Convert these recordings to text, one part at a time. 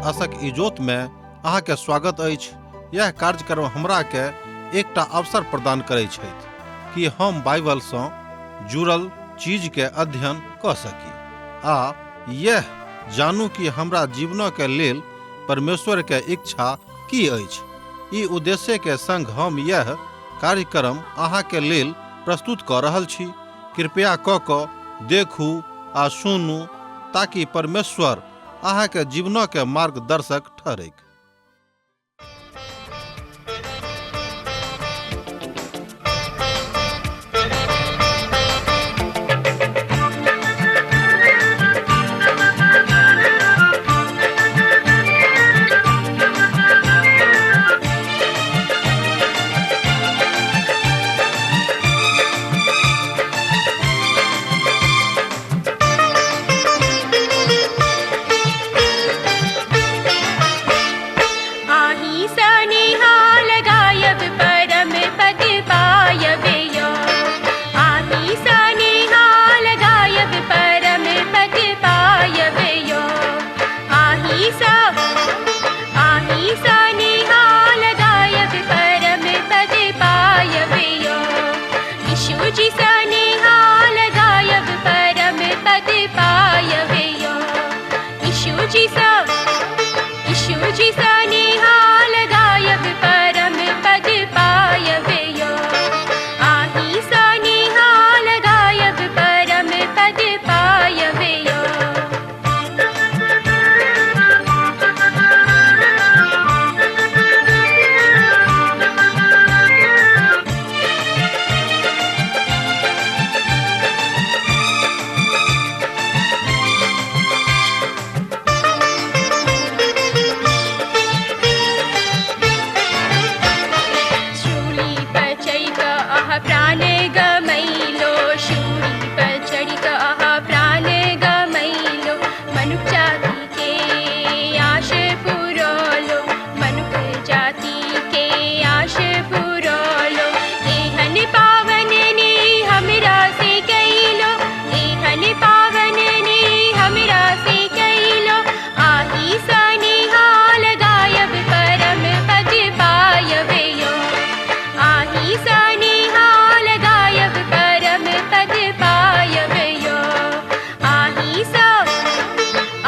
आशक इजोत में अहाँ के स्वागत अछि। यह कार्यक्रम हमरा के एकटा अवसर प्रदान करै छथि कि हम बाइबल सँ जुड़ल चीज के अध्ययन क सकी आ यह जानू कि हमरा जीवन के लेल परमेश्वर के इच्छा की अछि। ई उद्देश्य के संग हम यह कार्यक्रम अहाँ के लेल प्रस्तुत क रहल छी। कृपया क क देखू आ सुनू ताकि परमेश्वर अहाँ के जीवन के मार्गदर्शक ठहरैक। आही सनिहाल गायब परम पद पायब यो। आही सनिहाल गायब परम पद पायब यो। आही सा आही सनिहाल गायब परम पद पायब यो। यीशु जी सनिहाल गायब परम पद पायब यो। यीशु जी सा यीशु जी सनिहाल गायब परम पद पायब यो। आही सनिहाल गायब परम पद पायब यो। शूली पर चढ़ि कऽ अहाँ प्राण गमैलो। शूली पर चढ़ि कऽ अहाँ प्राण गमैलो। मनुख जाति के आश पुरौलो। मनुख जाति के आश पुरौलो। एहन पावन ने हमरा से कैलो। एहन पावन ने हमरा से कैलो। आही सनिहाल गायब परम पद पायब यो। आही सनिहाल गायब परम पद पायब यो। आही सा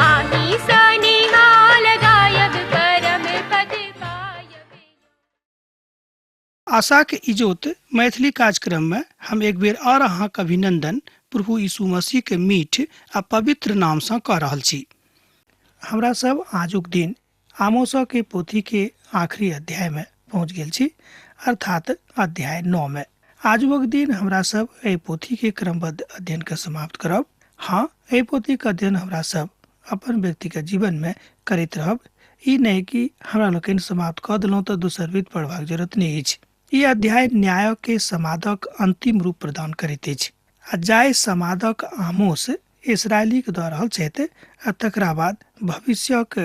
आही सनिहाल गायब परम पद पायब। आशाक इजोत मैथिली कार्यक्रम में हम एक बेर और अहाँक अभिनंदन प्रभु यीशु मसीह के मीठ आ पवित्र नाम सँ कऽ रहल छी। हमरा सब आजुक दिन आमोस के पोथी के आखिरी अध्याय में पहुँच गेल छी, अर्थात अध्याय 9 में। आजुक दिन हमरा सब एहि पोथी के क्रमबद्ध अध्ययन के समाप्त करब। हाँ, एहि पोथी के अध्ययन हमरा सब अपन व्यक्तिगत जीवन में करैत रहब। ई नहि कि हमरा लोकनि समाप्त कऽ देलहुँ तऽ दोसर बेर पढ़बाक जरूरत नहि अछि। ई अध्याय न्याय के समादक अंतिम रूप प्रदान करैत अछि आ जाहि समादक आमोस इसराइलीके दऽ रहल छथि आ तकरा बाद भविष्यक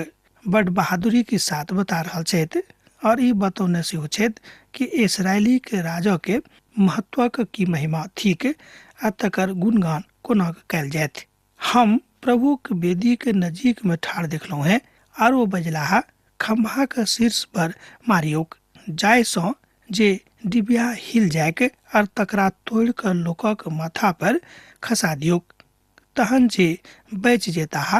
बड बहादुरी के साथ बता रहल छथि और ई बतौने सेहो छथि कि इसराइली के राजा के महत्वक की महिमा थिक आ तकर गुणगान कोना कयल जायत। हम प्रभुक वेदी के नजीक में ठाढ़ देखलहुँ हैं आर ओ बजलाह, खम्भा के शीर्ष पर मारियौक, जाहि सँ जे डिबिया हिल जायक और तकरा तोड़ि कऽ लोकक माथा पर खसा दियौक। तहन जे बचि जेताह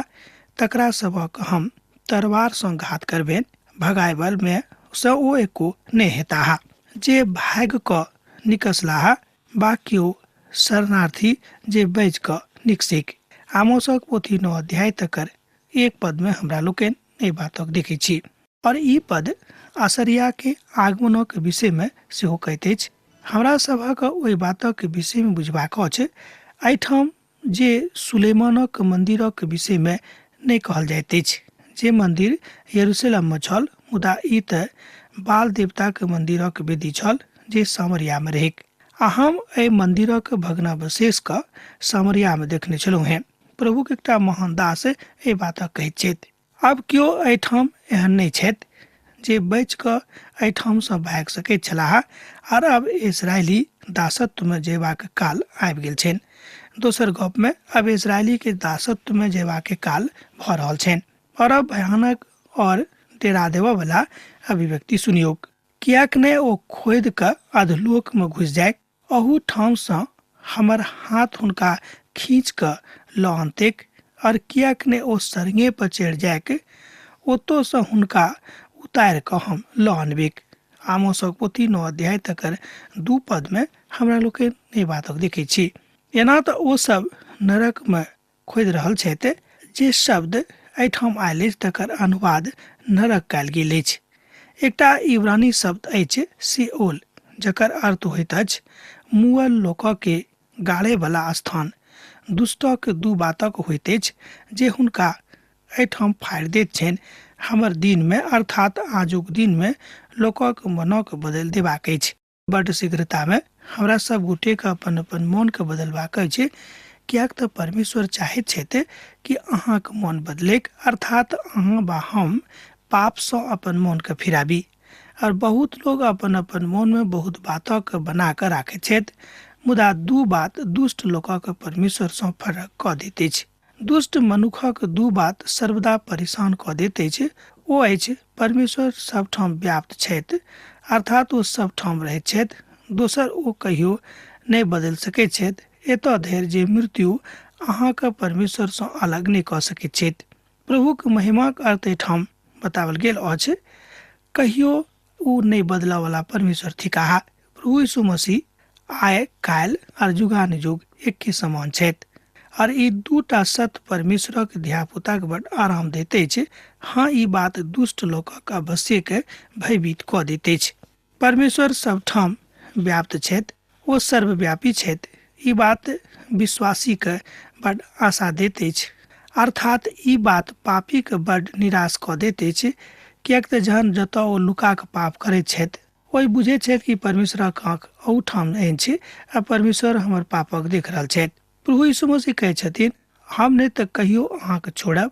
तकरा सभक हम तरवार सँ घात करबनि, भगायबल में सँ ओ एको नहि हेताह। जे भागि कऽ निकसलाह बा केओ शरणार्थी जे बचि कऽ निकसैक। आमोसक पोथी 9 अध्याय तकर 1 पद में हमरा लोकनि एहि बातक देखै छी और ई पद असरिया के आगमनक विषय में सेहो कहैत अछि। हमरा सभक ओहि बातक विषय में बुझबाक अछि एहिठाम जे सुलेमानक मंदिरक विषय में नहि कहल जाइत अछि, जे मंदिर यरूशलेम में छल, मुदा ई तऽ बाल देवताक मंदिरक वेदी छल जे सामरिया में रहैक। आ हम एहि मंदिरक भग्नावशेष क सामरिया में देखने छलहुँ हेँ। प्रभुक एकटा महान दास एहि बातक कहैत छथि। आब केओ एहिठाम एहन नहि छथि जे बचि कऽ एहिठामसँ भागि सकैत छलाह आर आब इसराइली दासत्वमे जयबाक काल आबि गेल छनि। दोसर गपमे आब इसराइलीके दासत्वमे जयबाक काल भऽ रहल छनि और अब भयानक और डेरा देबयवला अभिव्यक्ति सुनियौक। किएक नहि ओ खोदि कऽ अधलोकमे घुसि जाय, अहू ठामसँ हमर हाथ हुनका खींच कऽ लऽ अनतैक, और किएक नहि ओ सरंगे पर चढ़ि जायक, ओतऽसँ हुनका उतारि कऽ हम लऽ अनबैक। आमोसक पोथी 9 अध्याय तकर 2 पदमे हमरा लोकनि एहि बातक देखै छी। एना तऽ ओ सब नरकमे खोदि रहल छथि। जे शब्द एहिठाम आयल अछि तकर अनुवाद नरक कयल गेल अछि। एकटा इब्रानी शब्द अछि सिओल, जकर अर्थ होइत अछि मुअल लोकके गाड़ैवला स्थान। दुष्टक दू बातक होइत अछि जे हुनका एहिठाम फाड़ि दैत छनि। हमर दिनमे अर्थात आजुक दिनमे लोकक मनक बदलि देबाक अछि। बड्ड शीघ्रतामे हमरा सब गोटेके अपन अपन मोनके बदलबाक अछि, किएक तऽ परमेश्वर चाहैत छथि कि अहाँके मोन बदलैक, अर्थात अहाँ वा हम पापसँ अपन मोनके फिराबी। और बहुत लोग अपन अपन मोनमे बहुत बातक बना कऽ राखैत छथि, मुदा दू बात दुष्ट लोकक परमेश्वरसँ फरक कऽ दैत अछि। दुष्ट मनुखक दू बात सर्वदा परेशान कऽ दैत अछि। ओ अछि परमेश्वर सबठाम व्याप्त छथि, अर्थात ओ सबठाम रहैत छथि। दोसर, ओ कहियो नहि बदलि सकैत छथि, एतऽ धरि जे मृत्यु अहाँके परमेश्वरसँ अलग नहि कऽ सकैत छथि। प्रभुक महिमाक अर्थ एहिठाम बताओल गेल अछि, कहियो ओ नहि बदलऽवला परमेश्वर थिकाह। प्रभु यीशु मसीह आइ काल्हि आर युगानुयुग एके समान छथि। और ई दूटा सत्य परमेश्वरक धियापुताक बड आराम दैत अछि। हाँ, ई बात दुष्ट लोकक अवश्यके भयभीत कऽ दैत अछि। परमेश्वर सबठाम व्याप्त छथि, ओ सर्वव्यापी छथि। ई बात विश्वासीके बड आशा दैत अछि, अर्थात ई बात पापीके बड निराश कऽ दैत अछि, किएक तऽ जहन जतऽ ओ लुका कऽ पाप करैत छथि, ओहि बुझैत छथि कि परमेश्वरक आँख अहूठाम अछि आ परमेश्वर हमर पापक देख रहल छथि। प्रभु यीशु मसीह कहै छथिन, हम नहि तऽ कहियो अहाँके छोड़ब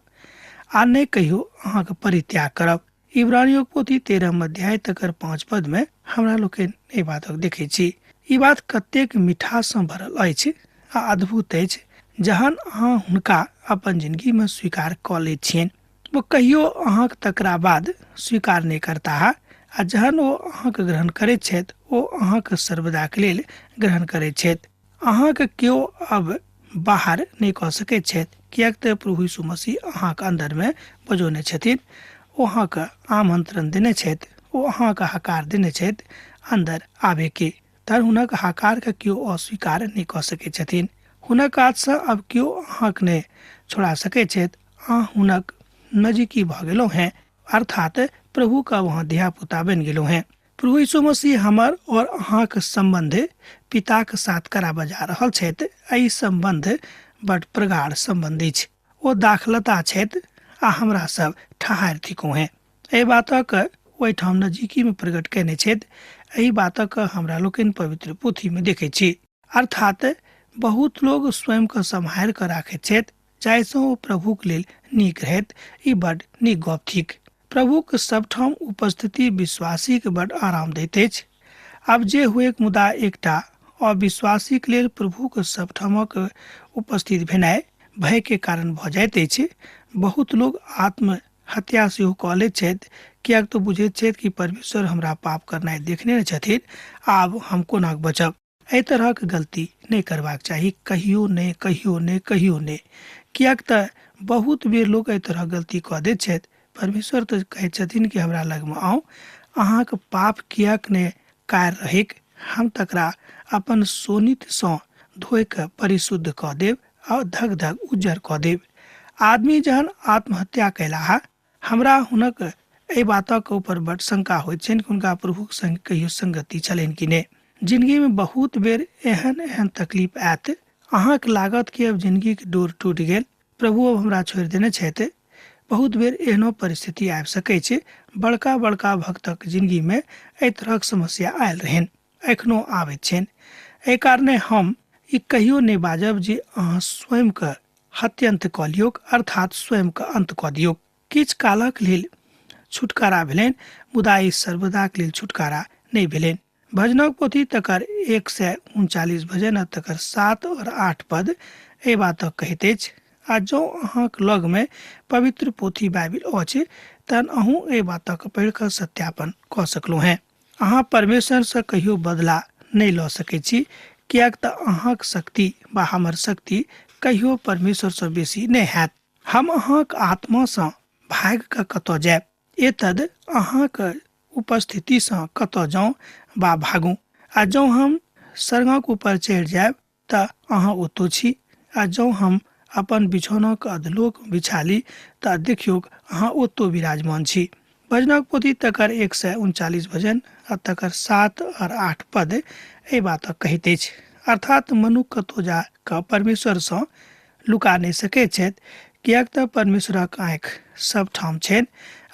आ नहि कहियो अहाँके परित्याग करब। इब्रानियों पोथी 13 अध्याय तकर 5 पद में हमरा लोकनि एहि बातक देखै छी। ई बात कतेक मिठास सँ भरल अछि आ अद्भुत अछि। जहन अहाँ हुनका अपन जिंदगी में स्वीकार कऽ लैत छियनि, ओ कहियो अहाँक तकरा बाद स्वीकार नहि करताह, आ जहन ओ अहाँके ग्रहण करैत छथि, ओ अहाँके सर्वदाक लेल ग्रहण करैत छथि। अहाँके केओ अब बाहर नहि कऽ सकैत छथि, किएक तऽ प्रभु यीशु मसीह अहाँके अन्दरमे बजौने छथिन। ओ अहाँके आमंत्रण देने छथि, ओ अहाँके हकार देने छथि अन्दर आबेके। तर हुनक हकारके केओ अस्वीकार नहि कऽ सकैत छथिन। हुनक हाथसँ अब केओ अहाँके नहि छोड़ा सकैत छथि। अहाँ हुनक नजीकी भऽ गेलहुँ हेँ, अर्थात प्रभुके अब अहाँ धियापुता बनि गेलहुँ हेँ। प्रभु यीशु मसीह हमर और अहाँके सम्बन्ध पिताके साथ कराबऽ जा रहल छथि। एहि सम्बन्ध बड प्रगाढ़ सम्बन्ध अछि। ओ दाखलता छथि आ हमरा सब ठहार थिकहुँ हेँ। एहि बातक ओहिठाम नजीकीमे प्रकट कयने छथि। एहि बातक हमरा लोकनि पवित्र पोथीमे देखै छी। अर्थात बहुत लोग स्वयंके सम्हारि कऽ राखैत छथि, जाहिसँ ओ प्रभुक लेल नीक रहैत। ई बड नीक गप थिक। प्रभुक सबठाम उपस्थिति विश्वासीके बड आराम दैत अछि। आब जे हुएक, मुदा एकटा अविश्वासीक लेल प्रभुक सबठामक उपस्थित भेनाइ भयके कारण भऽ जाइत अछि। बहुत लोग आत्महत्या सेहो कऽ लैत छथि, किएक तऽ बुझैत छथि कि परमेश्वर हमरा पाप करनाइ देखने नहि छथिन, आब हम कोना बचब। एहि तरहक गलती नहि करबाक चाही, कहियो नहि, कहियो नहि, कहियो नहि। किएक तऽ बहुत बेर लोक एहि तरहक गलती कऽ दैत छथि। परमेश्वर तऽ कहैत छथिन कि हमरा लगमे आउ, अहाँके पाप किएक नहि कार रहैक, हम तकरा अपन शोणितसँ धोइ कऽ परिशुद्ध कऽ देब आ धक धक उज्जर कऽ देब। आदमी जहन आत्महत्या कयलाह, हमरा हुनक एहि बातक ऊपर बड शंका होइत छनि कि हुनका प्रभुक संग कहियो संगति छलनि कि नहि। जिंदगीमे बहुत बेर एहन एहन तकलीफ आयत, अहाँके लागत कि अब जिंदगीके डोर टूटि गेल, प्रभु अब हमरा छोड़ि देने छथि। बहुत बेर एहनो परिस्थिति आबि सकै छै। बड़का बड़का भक्तक जिंदगीमे एहि तरहक समस्या आयल रहनि, एखनो आबैत छनि। एहि कारणे हम ई कहियो नहि बाजब जे अहाँ स्वयंके हत्यंत कऽ लियौक, अर्थात स्वयंके अंत कऽ दियौक। किछु कालक लेल छुटकारा भेलनि, मुदा ई सर्वदाक लेल छुटकारा नहि भेलनि। भजनक पोथी तकर 139 भजन आ तकर 7 और 8 पद एहि बातक कहैत अछि। आ जँ अहाँक लगमे पवित्र पोथी बाइबिल अछि तहन अहूँ एहि बातक पढ़ि कऽ सत्यापन कऽ सकलहुँ हेँ। अहाँ परमेश्वरसँ कहियो बदला नहि लऽ सकैत छी, किएक तऽ अहाँक शक्ति वा हमर शक्ति कहियो परमेश्वरसँ बेसी नहि हैत। हम अहाँक आत्मासँ भागि कऽ कतऽ जायब? एतद अहाँक उपस्थितिसँ कतऽ जाउँ वा भागू? आ जँ हम स्वर्गक ऊपर चढ़ि जायब तऽ अहाँ ओतौ छी, आ जँ हम अपन बिछौनाक अधलोक बिछा ली तऽ देखियौक अहाँ ओतौ विराजमान छी। भजनक पोथी तकर 139 भजन आ तकर 7 और 8 पद एहि बातक कहैत अछि। अर्थात मनुख कतौ जा कऽ परमेश्वरसँ लुका नहि सकैत छथि, किएक तऽ परमेश्वरक आँखि सब ठाम छनि,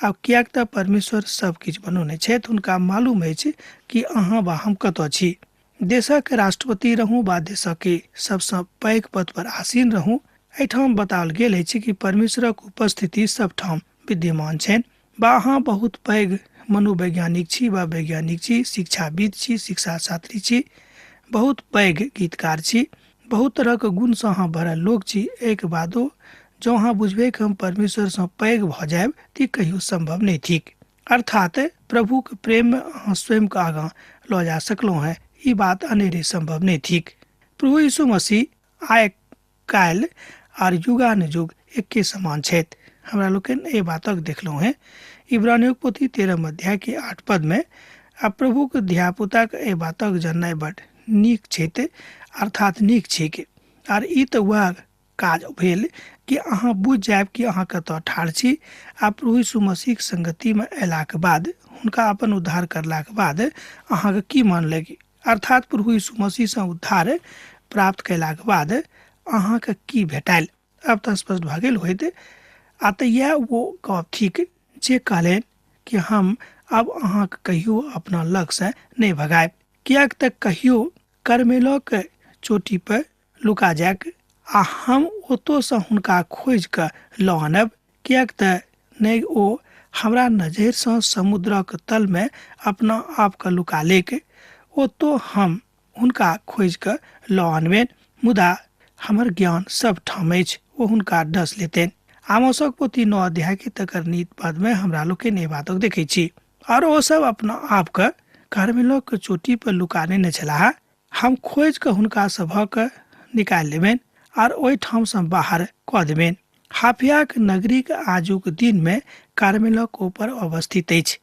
आ किएक तऽ परमेश्वर सब किछु बनौने छथि, हुनका मालूम अछि कि अहाँ वा हम कतऽ छी। देशक राष्ट्रपति रहूँ वा देशक सबसँ पैघ पद पर आसीन रहूँ, एहिठाम बताओल गेल अछि कि परमेश्वरक उपस्थिति सबठाम विद्यमान छनि। वा अहाँ बहुत पैघ मनोवैज्ञानिक छी वा वैज्ञानिक छी, शिक्षाविद छी, शिक्षा शास्त्री छी, बहुत पैघ गीतकार छी, बहुत तरहक गुणसँ अहाँ भरल लोक छी, एहिके बादो जँ अहाँ बुझबै कि हम परमेश्वरसँ पैघ भऽ जायब तऽ कहियो सम्भव नहि थिक। अर्थात प्रभुक प्रेममे अहाँ स्वयंके आगाँ लऽ जा सकलहुँ हेँ, ई बात अनेरे सम्भव नहि थिक। प्रभु यीशु मसीह आइ काल्हि आर युगानुयुग एके समान छथि। हमरा लोकनि एहि बातक देखलहुँ हेँ इब्रानियोक पोथी 13 अध्याय के 8 पद में। आ प्रभुक धियापुताक एहि बातक जननाइ बड नीक छैक, अर्थात नीक छैक। आर ई तऽ वएह काज भेल कि अहाँ बुझि जायब कि अहाँ कतऽ ठाढ़ छी, आ प्रभु यीशु मसीहक संगतिमे अयलाक बाद, हुनका अपन उद्धार करलाक बाद अहाँके की मन लगी, अर्थात प्रभु यीशु मसीहसँ उद्धार प्राप्त कयलाक बाद अहाँके की भेटायल। अब तऽ स्पष्ट भऽ गेल होइत। आ तऽ इएह ओ गप थिक जे कहलनि कि हम अब अहाँके कहियो अपना लगसँ नहि भगायब, किएक तऽ कहियो करमेलक चोटी पर लुका जायक आ हम ओतोसँ हुनका खोजि कऽ लऽ आनब, किएक तऽ नहि ओ हमरा नजरिसँ समुद्रक तलमे अपना आपके लुका लेक, ओतो हम हुनका खोजि कऽ लऽ आनबनि, मुदा हमर ज्ञान सब ठाम अछि, ओ हुनका डस लेतनि। आमोसक पोथी 9 अध्याय के तकर नीत पदमे हमरा लोकनि एहि बातक देखै छी। और ओ सब अपना आपके कर्मेलक चोटी पर लुका नेने छलाह, हम खोजि कऽ हुनका सभक निकालि लेबनि आर ओहिठामसँ बाहर कऽ देबनि। हाफियाक नगरीक आजुक दिनमे कार्मेलक ऊपर अवस्थित अछि।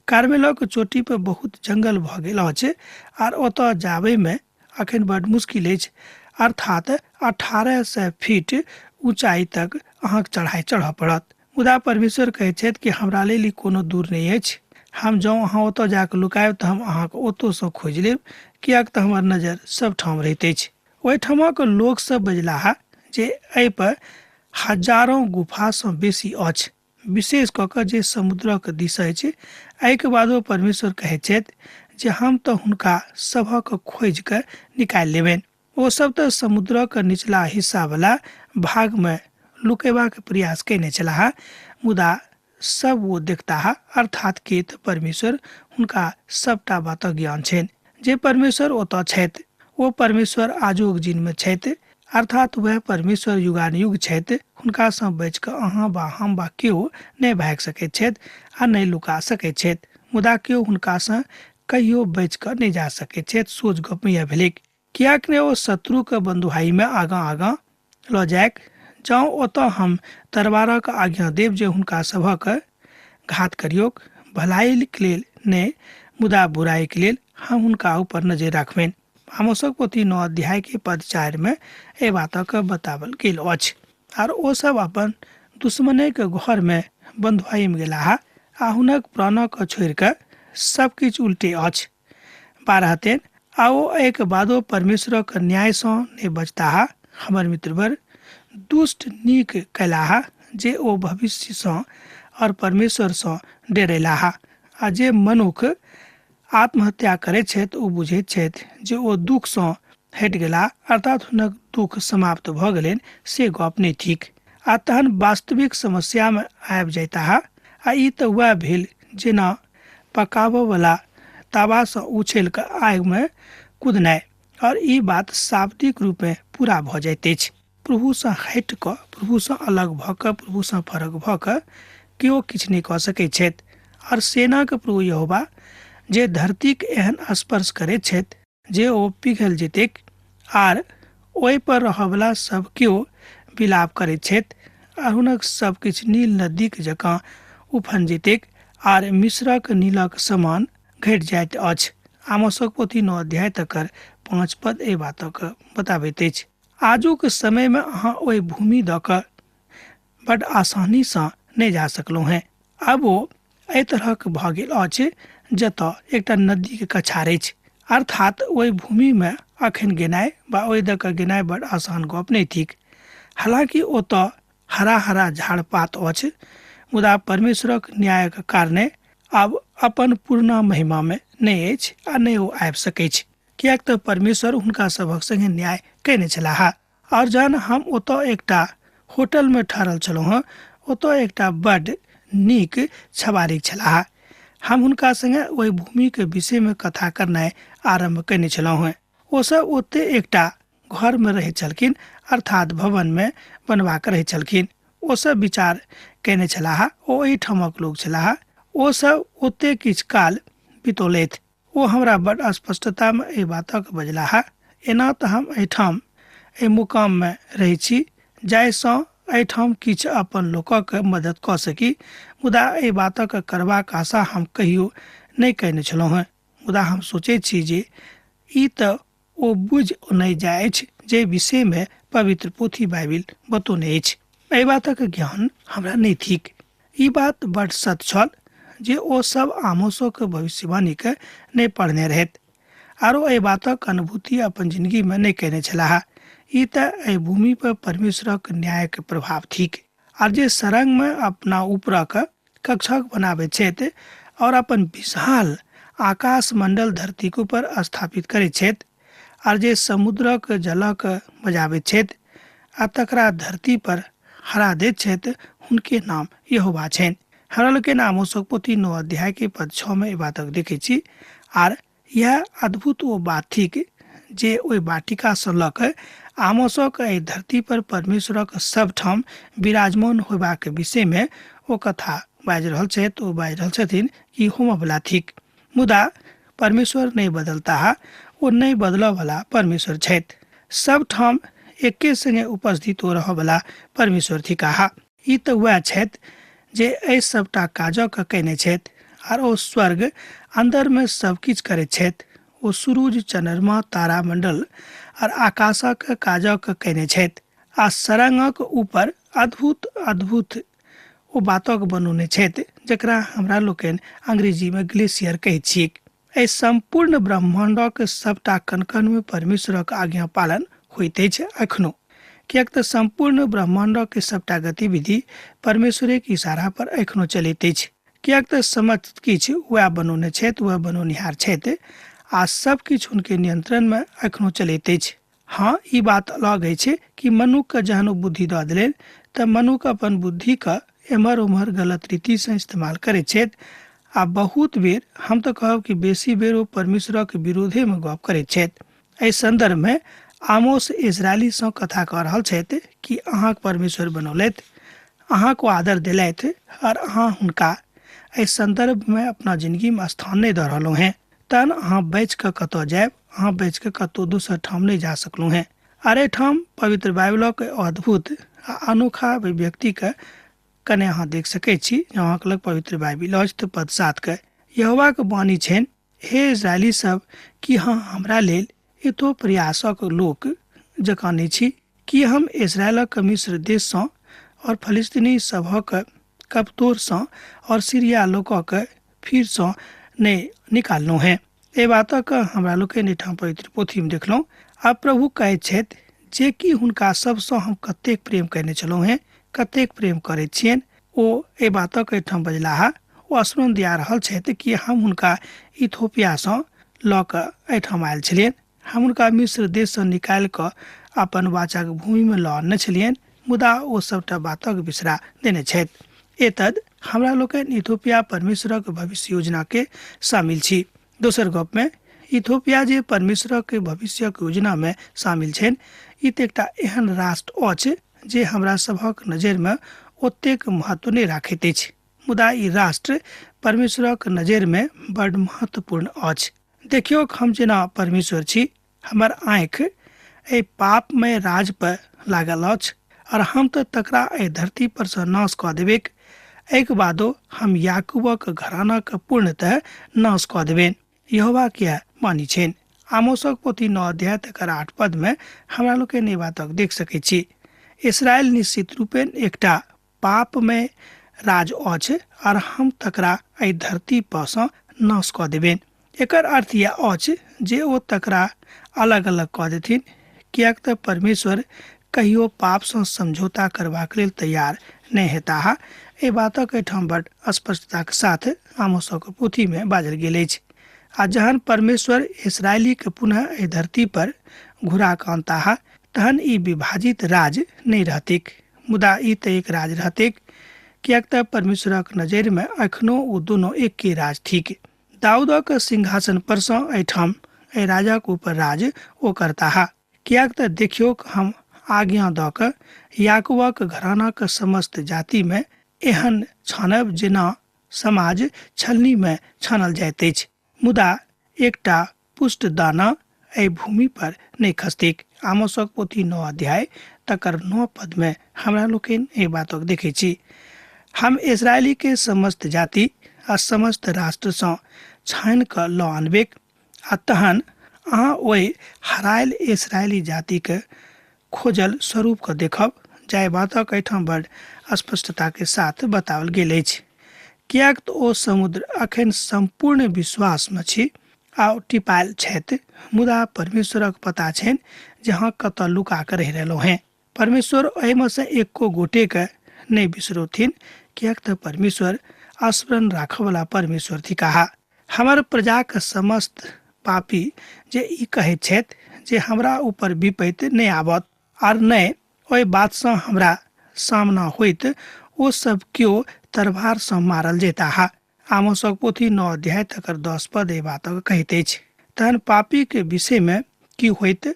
कार्मेलक चोटी पर बहुत जंगल भऽ गेल अछि आर ओतऽ जाबैमे अखन बड मुश्किल अछि, अर्थात 1800 फीट ऊँचाइ तक अहाँक चढ़ाइ चढ़ऽ पड़त। मुदा परमेश्वर कहैत छथि कि हमरा लेल ई कोनो दूर नहि अछि, हम जँ अहाँ ओतऽ जाकऽ लुकायब तऽ हम अहाँके ओतोसँ खोजि लेब, किएक तऽ हमर नजर सब ठाम रहैत अछि। ओहिठामक लोकसभ बजलाह जे एहिपर हजारों गुफासँ बेसी अछि, विशेष कऽ कऽ जे समुद्रक दिस अछि। एहिके बादो परमेश्वर कहैत छथि जे हम तऽ हुनका सभक खोजि कऽ निकालि लेबनि। ओ सब तऽ समुद्रक निचला हिस्सावला भागमे लुकेबाक प्रयास कयने छलाह, मुदा सब ओ देखताह, अर्थात के तऽ परमेश्वर हुनका सबटा बातक ज्ञान छनि। जे परमेश्वर ओतऽ छथि ओ परमेश्वर आजुक जिनमे छथि, अर्थात वएह परमेश्वर युगानुयुग छथि। हुनकासँ बचि कऽ अहाँ वा हम वा केओ नहि भागि सकैत छथि आ नहि लुका सकैत छथि, मुदा केओ हुनकासँ कहियो बचि कऽ नहि जा सकैत छथि। सोझ गप इएह भेलैक, किएक ने ओ शत्रुके बन्धुआइमे आगाँ आगाँ लऽ जायक, जँ ओतऽ हम तरवारक आज्ञा देब जे हुनका सभक घात करियौक, भलाइके लेल नहि मुदा बुराइके लेल हम हुनका ऊपर नजरि राखबनि। आमोसक पोथी 9 अध्याय के पद 4 में एहि बातक बतावल गेल अछि। आर ओ सब अपन दुश्मनेके घर में बन्धुआइमे गेलाह आ हुनक प्राणक छोड़ि कऽ सब किछु उल्टे अछि। 12 तेन आ ओ एहिके बादो परमेश्वरक न्यायसँ नहि बचताह। हमर मित्रवर, दुष्ट नीक कयलाह जे ओ भविष्यसँ और परमेश्वरसँ डेरेलाह, आ जे मनुख आत्महत्या करैत छथि ओ बुझैत छथि जे ओ दुःखसँ हटि गेलाह, अर्थात हुनक दुःख समाप्त भऽ गेलनि, से गप नहि थिक। आ तहन वास्तविक समस्यामे आबि जयताह। आ ई तऽ वएह भेल जेना पकाबऽवला तावासँ उछलि कऽ आगिमे कुदनाइ, और ई बात शाब्दिक रूपमे पूरा भऽ जाइत अछि। प्रभुसँ हटि कऽ, प्रभुसँ अलग भऽ कऽ, प्रभुसँ फरक भऽ कऽ केओ किछु नहि कऽ सकैत छथि। और सेनाक प्रभु यहोवा जे धरतीक एहन स्पर्श करैत छथि जे ओ पिघल जेतैक, आर ओहि पर रहयवला सब केओ विलाप करैत छथि, आर हुनक सब किछु नील नदीक जकाँ उफन जेतैक, आर मिस्रक नीलक समान घटि जाइत अछि। आमोसक पोथी 9 अध्याय तकर 5 पद एहि बातक बताबैत अछि। आजुक समयमे अहाँ ओहि भूमि दऽ कऽ बड आसानीसँ नहि जा सकलहुँ हेँ। आब ओ एहि तरहक भऽ गेल अछि जतऽ एकटा नदीके कछार अछि, अर्थात ओहि भूमिमे अखन गेनाइ वा ओहि दऽ कऽ गेनाइ बड आसान गप नहि थिक। हालाँकि ओतऽ हरा हरा झाड़ पात अछि, मुदा परमेश्वरक न्यायक कारणे आब अपन पुरना महिमामे नहि अछि आ नहि ओ आबि सकैछ, किएक तऽ परमेश्वर हुनका सभक संगे न्याय कयने छलाह। आओर जहन हम ओतऽ एकटा होटलमे ठहरल छलहुँ हँ, ओतऽ एकटा बड नीक छबारिक छलाह। हम हुनका संगे ओहि भूमिके विषयमे कथा करनाइ आरम्भ कयने छलहुँ हँ। ओसभ ओतय एकटा घरमे रहैत छलखिन, अर्थात भवनमे बनवा कऽ रहैत छलखिन। ओसभ विचार कयने छलाह, ओ एहिठामक लोक छलाह। ओसभ ओतय किछु काल बितौलथि। ओ हमरा बड स्पष्टतामे एहि बातक बजलाह, एना तऽ हम एहिठाम एहि मुकाममे रहै छी जाहिसँ एहिठाम किछु अपन लोकक मदद कऽ सकी, मुदा एहि बातक करबाक आशा हम कहियो नहि कयने छलहुँ हेँ। मुदा हम सोचैत छी जे ई तऽ ओ बुझि नहि जाइ अछि जे विषयमे पवित्र पोथी बाइबिल बतौने अछि। एहि बातक ज्ञान हमरा नहि थिक। ई बात बड सत्य छल जे ओ सब आमोसोक भविष्यवाणीके नहि पढ़ने रहथि आरो एहि बातक अनुभूति अपन जिंदगीमे नहि कयने छलाह। ई तऽ एहि भूमि पर परमेश्वरक न्यायक प्रभाव थिक। आर जे सरंगमे अपना ऊपरक कक्षक बनाबैत छथि और अपन विशाल आकाश मंडल धरतीक ऊपर स्थापित करैत छथि, आर जे समुद्रक जलक बजाबैत छथि आ तकरा धरती पर हरा दैत छथि, हुनके नाम यहोवा छनि। हमरा लोकनि आमोसक पोथी 9 अध्याय के पद 6 मे एहि बातक देखै छी। आर यैह अद्भुत ओ बात थिक जे ओहि वाटिकासँ लऽ कऽ आमोसक एहि धरती पर परमेश्वरक सबठाम विराजमान होयबाक विषयमे ओ कथा बाजि रहल छथि। ओ बाजि रहल छथिन कि होमऽवला थिक, मुदा परमेश्वर नहि बदलताह। ओ नहि बदलऽवला परमेश्वर छथि। सबठाम एके संगे उपस्थित ओ रहऽवला परमेश्वर थिकाह। ई तऽ वएह छथि जे एहि सबटा काजक कयने छथि, आर ओ स्वर्ग अन्दरमे सब किछु करैत छथि। ओ सुरुज, चन्द्रमा, तारामंडल आर आकाशक काजक कयने छथि आ सरंगक ऊपर अद्भुत अद्भुत ओ बातक बनौने छथि जकरा हमरा लोकनि अंग्रेजीमे ग्लेशियर कहैत छियैक। एहि सम्पूर्ण ब्रह्माण्डक सबटा कण-कणमे परमेश्वरक आज्ञा पालन होइत अछि एखनो, किएक तऽ सम्पूर्ण ब्रह्माण्डक सबटा गतिविधि परमेश्वरेक इशारा पर एखनो चलैत अछि, किएक तऽ समस्त किछु वएह बनौने छथि, वएह बनौनिहार छथि आ सब किछु हुनके नियंत्रणमे एखनो चलैत अछि। हँ, ई बात अलग अछि कि मनुखके जहन ओ बुद्धि दऽ देलनि तऽ मनुख अपन बुद्धिके एम्हर ओम्हर गलत रीतिसँ इस्तेमाल करैत छथि आ बहुत बेर, हम तऽ कहब कि बेसी बेर ओ परमेश्वरक विरोधेमे गप करैत छथि। एहि सन्दर्भमे आमोस इजरायलीसँ कथा कऽ रहल छथि कि अहाँक परमेश्वर बनौलथि, अहाँक ओ आदर देलथि आओर अहाँ हुनका एहि सन्दर्भमे अपना जिनगीमे स्थान नहि दऽ रहलहुँ हेँ, तहन अहाँ बचि कऽ कतऽ जायब? अहाँ बचि कऽ कतहु दोसर ठाम नहि जा सकलहुँ हेँ। आर एहिठाम पवित्र बाइबलक अद्भुत आ अनोखा अभिव्यक्तिके कने अहाँ देख सकैत छी। जँ अहाँके लग पवित्र बाइबिल अछि तऽ पद 7 के यहोवाक वाणी छनि, हे इजरायली सब, की अहाँ हमरा लेल एतो प्रयासक लोक जकाँ नहि छी? की हम इजरायलक मिस्र देशसँ और फलिस्तीनी सभक कपतोरसँ और सीरिया लोकक फिरसँ नहि निकाललहुँ हेँ? एहि बातक हमरा लोकनि एहिठाम पवित्र पोथीमे देखलहुँ। आब प्रभु कहैत छथि जे कि हुनका सभसँ हम कतेक प्रेम कयने छलहुँ हेँ, कतेक प्रेम करैत छियनि, ओ एहि बातक एहिठाम बजलाह। ओ स्मरण दिया रहल छथि कि हम हुनका इथोपियासँ लऽ कऽ एहिठाम आयल छलियनि, हम हुनका मिस्र देशसँ निकालि कऽ अपन वाचाक भूमिमे लऽ अनने छलियनि, मुदा ओ सभटा बातक बिसरा देने छथि। एतद हमरा लोकनि इथोपिया परमेश्वरक भविष्य योजनाके शामिल छी। दोसर गपमे इथोपिया जे परमेश्वरक भविष्यक योजनामे शामिल छनि, ई तऽ एकटा एहन राष्ट्र अछि जे हमरा सभक नजरिमे ओतेक महत्व नहि राखैत अछि। मुदा ई राष्ट्र परमेश्वरक नजरिमे बड्ड महत्वपूर्ण अछि। देखियौक, हम जेना परमेश्वर छी, हमर आँखि एहि पापमय राज पर लागल अछि और हम तऽ तकरा एहि धरती पर सँ नाश कऽ देबैक। एहिके बादो हम याकूबक घरानाक पूर्णतः नाश कऽ देबनि। यहोवा किया मानी छनि। आमोसक पोथी 9 अध्याय तकर 8 पद में हमरा लोकनि एहि बातक देख सकैत छी। इसराइल निश्चित रूपेण एकटा पापमय राज अछि और हम तकरा एहि धरती पर सँ नाश कऽ देबनि। एकर अर्थ यह अछि जे ओ तकरा अलग अलग कऽ देथिन, किएक तऽ परमेश्वर कहियो पापसँ समझौता करबाक लेल तैयार नहि हेताह। एहि बातक एहिठाम बड स्पष्टताक साथ आमोसक पोथीमे बाजल गेल अछि। आ जहन परमेश्वर इसराइलीके पुनः एहि धरती पर घुरा कऽ अनताह तहन ई विभाजित राज नहि रहतैक, मुदा ई तऽ एक राज रहतैक, किएक तऽ परमेश्वरक नजरिमे एखनो ओ दुनू एके राज थिक। दाऊदक सिंहासन पर सँ एहिठाम एहि राजाक ऊपर राज ओ करताह, किएक तऽ देखियौक, हम आज्ञा दऽ कऽ याकूबक घरानाक समस्त जातिमे एहन छानब जेना समाज छलनीमे छानल जाइत अछि, मुदा एकटा पुष्ट दाना एहि भूमि पर नहि खसतैक। आमोसक पोथी 9 अध्याय तकर 9 पदमे हमरा लोकनि एहि बातक देखै छी। हम इसराइलीके समस्त जाति आ समस्त राष्ट्रसँ छानि कऽ लऽ आनबैक, आ तहन अहाँ ओहि हरायल इसराइली जातिके खोजल स्वरूपके देखब, जाहि बातक एहिठाम बड़ स्पष्टताके साथ बताओल गेल अछि। किएक तऽ ओ समुद्र अखन सम्पूर्ण विश्वासमे छी आ टिपायल छथि, मुदा परमेश्वरक पता छनि जे अहाँ कतऽ लुका कऽ रहि रहलहुँ हेँ। परमेश्वर एहिमे सँ एको गोटेके नहि बिसरौथिन, किएक तऽ परमेश्वर स्मरण राखऽवला परमेश्वर थिकाह। हमर प्रजाक समस्त पापी जे ई कहैत छथि जे हमरा ऊपर विपत्ति नहि आबत आर नहि ओहि बातसँ हमरा सामना होइत, ओ सब केओ तरवारसँ मारल जेताह। आमोसक पोथी 9 अध्याय तकर 10 पद एहि बातक कहैत अछि। तहन पापीके विषयमे की होइत?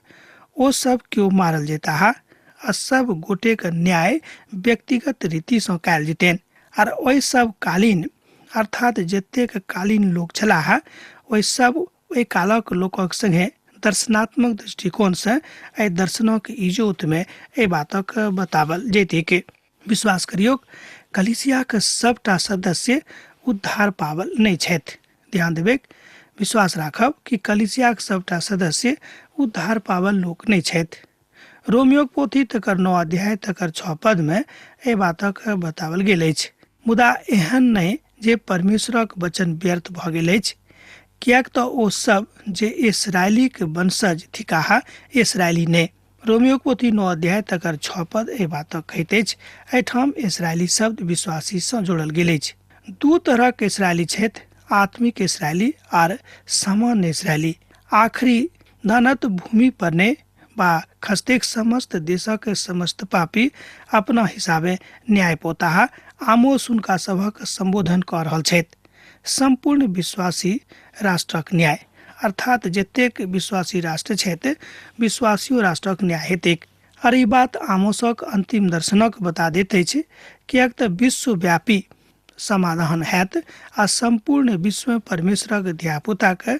ओ सब केओ मारल जेताह आ सब गोटेक न्याय व्यक्तिगत रीतिसँ कयल जेतनि। आर ओहि सब कालीन, अर्थात जतेक कालीन लोक छलाह, ओहि सब ओहि कालक लोकक संगे दर्शनात्मक दृष्टिकोणसँ एहि दर्शनक इजोतमे एहि बातक बतावल जैतैक। विश्वास करियौक, कलीसियाक सबटा सदस्य उद्धार पावल नहि छथि। ध्यान देबैक, विश्वास राखब कि कलीसियाक सबटा सदस्य उद्धार पावल लोक नहि छथि। रोमियोक पोथी तकर 9 अध्याय तकर 6 पदमे एहि बातक बतावल गेल अछि। मुदा एहन नहि जे परमेश्वरक वचन व्यर्थ भऽ गेल अछि, किएक तऽ ओ सब जे इसराइलीक वंशज थिकाह इसराइली नहि। रोमियोक पोथी 9 अध्याय तकर 6 पद एहि बातक कहैत अछि। एहिठाम इसराइली शब्द विश्वासी सँ जोड़ल गेल अछि। दू तरहक इसराइली छथि, आत्मिक इसराइली आर सामान्य इसराइली। आखिरी दानत भूमि पर ने बा खस्तेक समस्त देशक समस्त पापी अपना हिसाबे न्याय पोताह। आमोस हुनका सभक संबोधन कऽ रहल छथि। सम्पूर्ण विश्वासी राष्ट्रक न्याय, अर्थात जतेक विश्वासी राष्ट्र छथि, विश्वासियो राष्ट्रक न्याय हेतैक। आर ई बात आमोसक अंतिम दर्शनक बता दैत अछि, किएक तऽ विश्वव्यापी समाधान हैत आ सम्पूर्ण विश्वमे परमेश्वरक धियापुताके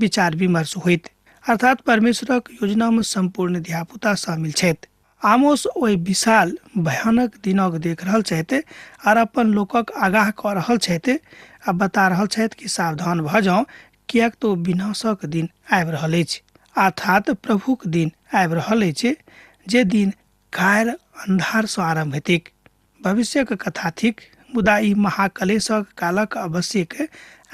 विचार विमर्श होइत, अर्थात परमेश्वरक योजनामे सम्पूर्ण धियापुता शामिल छथि। आमोस ओहि विशाल भयानक दिनक देख रहल छथि आर अपन लोकक आगाह कऽ रहल छथि आ बता रहल छथि कि सावधान भऽ जाउ, किएक तऽ ओ विनाशक दिन आबि रहल अछि, अर्थात प्रभुक दिन आबि रहल अछि, जे दिन कार अन्धारसँ आरम्भ हेतैक। भविष्यक कथा थिक, मुदा ई महाकलेशक कालक आवश्यक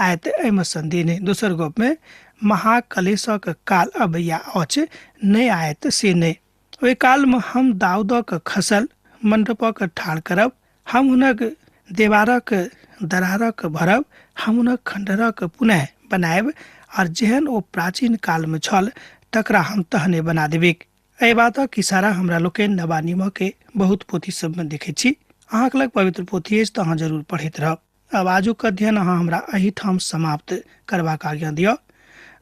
आयत, एहिमे सन्देह नहि। दोसर गपमे महाकलेशक काल अबैया अछि, नहि आयत से नहि। ओहि कालमे हम दाऊदक खसल मण्डपक ठाढ़ करब, हम हुनक देवारक दरारक भरब, हम हुनक खण्डरक पुनः बनायब, आर जेहन ओ प्राचीन कालमे छल तकरा हम तहने बना देबैक। एहि बातक इशारा हमरा लोकनि नवा नियमके बहुत पोथी सबमे देखै छी। अहाँके लग पवित्र पोथी अछि तऽ अहाँ जरूर पढ़ैत रहब। आब आजुक अध्ययन अहाँ हमरा एहिठाम समाप्त करबाक आज्ञा दिअ।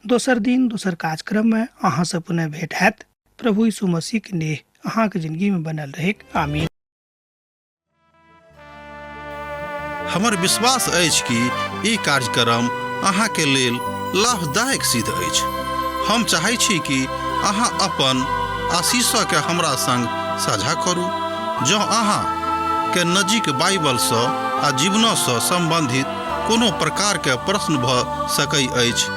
दोसर दिन दोसर कार्यक्रममे अहाँसँ पुनः भेंट हैत। प्रभु यीशु मसीह के नेह अहाँके जिंदगी में बनल रहेक। आमीन। हमर विश्वास अछि कि ई कार्यक्रम अहाँके लेल लाभदायक सिद्ध अछि। हम चाहै छी कि अहाँ अपन आशीषके हमरा संग साझा करू। जँ अहाँ के नजीक बाइबलसँ आ जीवनसँ सम्बन्धित कोनो प्रकारके प्रश्न भऽ सकै अछि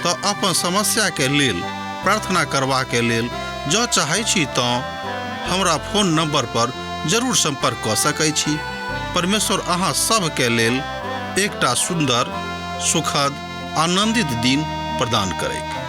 तऽ अपन समस्याके लेल प्रार्थना करबाके लेल जँ चाहै छी तँ हमरा फोन नंबर पर जरूर संपर्क कऽ सकै छी। परमेश्वर अहाँ सभके लेल एकटा सुन्दर, सुखद, आनंदित दिन प्रदान करैक।